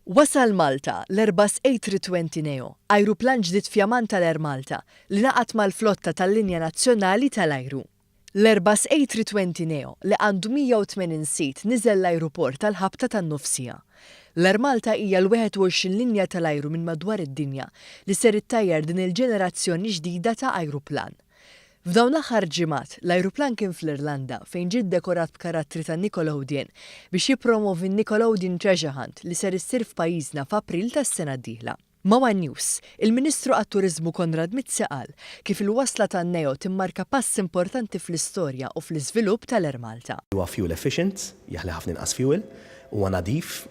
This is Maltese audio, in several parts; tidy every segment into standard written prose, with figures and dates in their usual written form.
Wasal Malta l-Airbus A320neo, ajruplan ġdid fjamant tal-Air Malta, li ngħaqad mal-flotta tal-linja nazzjonali tal-ajru. L-Airbus A320neo, li għandu 180 seat niżel l-ajruport għall-ħabta tan-nofs siegħa. L-Air Malta hija l-21 linja tal-ajru minn madwar id-dinja li ser ittajjar din il-ġenerazzjoni ġdida ta' ajruplan. F'dawn l-aħħar ġimgħat, l-ajruplan kien fl-Irlanda fejn ġie ddekorat b'karattri ta' Nickelodeon biex jippromovi n-Nickelodeon Treasure Hunt li ser issir f'pajjiżna f'April tas-sena d-dieħla. Ma' one News, il-Ministru għat-Turiżmu Konrad Mizzi qal kif il-wasla tan-Neo timmarka pass importanti fl-istorja u fl-iżvilupp tal-Air Malta. Huwa fuel efficient, jaħli ħafna inqas fuel, huwa nadif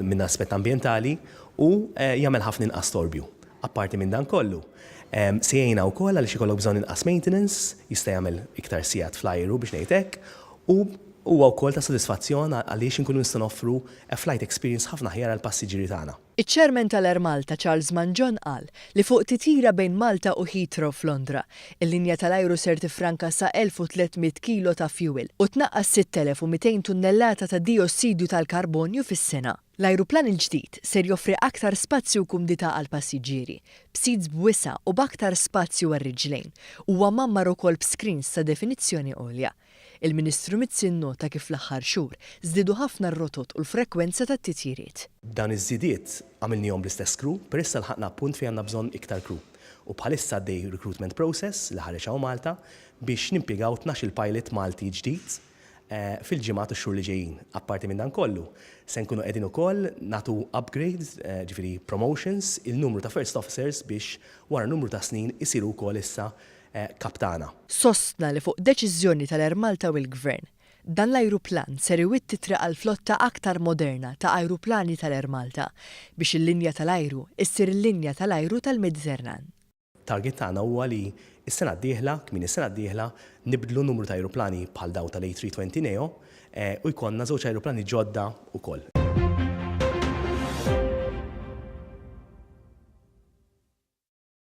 minn aspett ambjentali u jagħmel ħafna inqas storbju. Apparti minn dan kollu, se jgħinha wkoll għaliex ikollok bżonn inqas maintenance, jista' jagħmel iktar sigħat fl-ajru biex ngħid hekk, u huwa wkoll ta' sodisfazzjon għaliex inkunu nistgħu noffru a flight experience ħafna aħjar għall-passiġġieri tagħna. Iċ-Chairman tal-Air Malta Charles Mangion qal li fuq titjira bejn Malta u Heathrow f'Londra, il-linja tal-ajru ser tiffranka sa 1,300 kilo ta' fuel u tnaqqas 6,200 tunnellata ta' dijossidju tal-karbonju fis-sena. L-ajruplan il-ġdid ser joffri aktar spazju u kumdità għall-passiġġieri, b'seats b'wisa' u b'aktar spazju għar-riġlejn. Huwa mgħammar ukoll b'screens ta' definizzjoni għolja. Il-Ministru Mizzi nnota kif fl-aħħar xhur żdiedu ħafna r-rotot u l-frekwenza tat-titjiriet. Dawn iż-żidiet għamilniehom bl-istess crew, però issa lħaqna punt fejn għandna bżonn iktar crew. U bħalissa għaddej recruitment process li ħareġ hawn Malta biex nimpjegaw 12-il pilot Malti ġdid fil-ġimgħat u x-xhur li ġejjin. Apparti minn dan kollu, se nkunu qegħdin ukoll nagħtu upgrades, ġifieri promotions, il-numru ta' first officers biex wara numru ta' snin isiru wkoll issa kaptana. Sostna li fuq deċiżjoni tal-Air Malta u l-Gvern, dan l-ajruplan ser iwitti t-triq għal flotta aktar moderna ta' ajruplani tal-Air Malta biex il-linja tal-ajru issir il-linja tal-ajru tal-Mediterran. Target tagħna huwa li s-sena d-dieħla, kmieni s-sena d-dieħla, nibdlu numru ta' ajruplani bħal dawn tal-A320neo u jkollna żewġ ajruplani ġodda wkoll.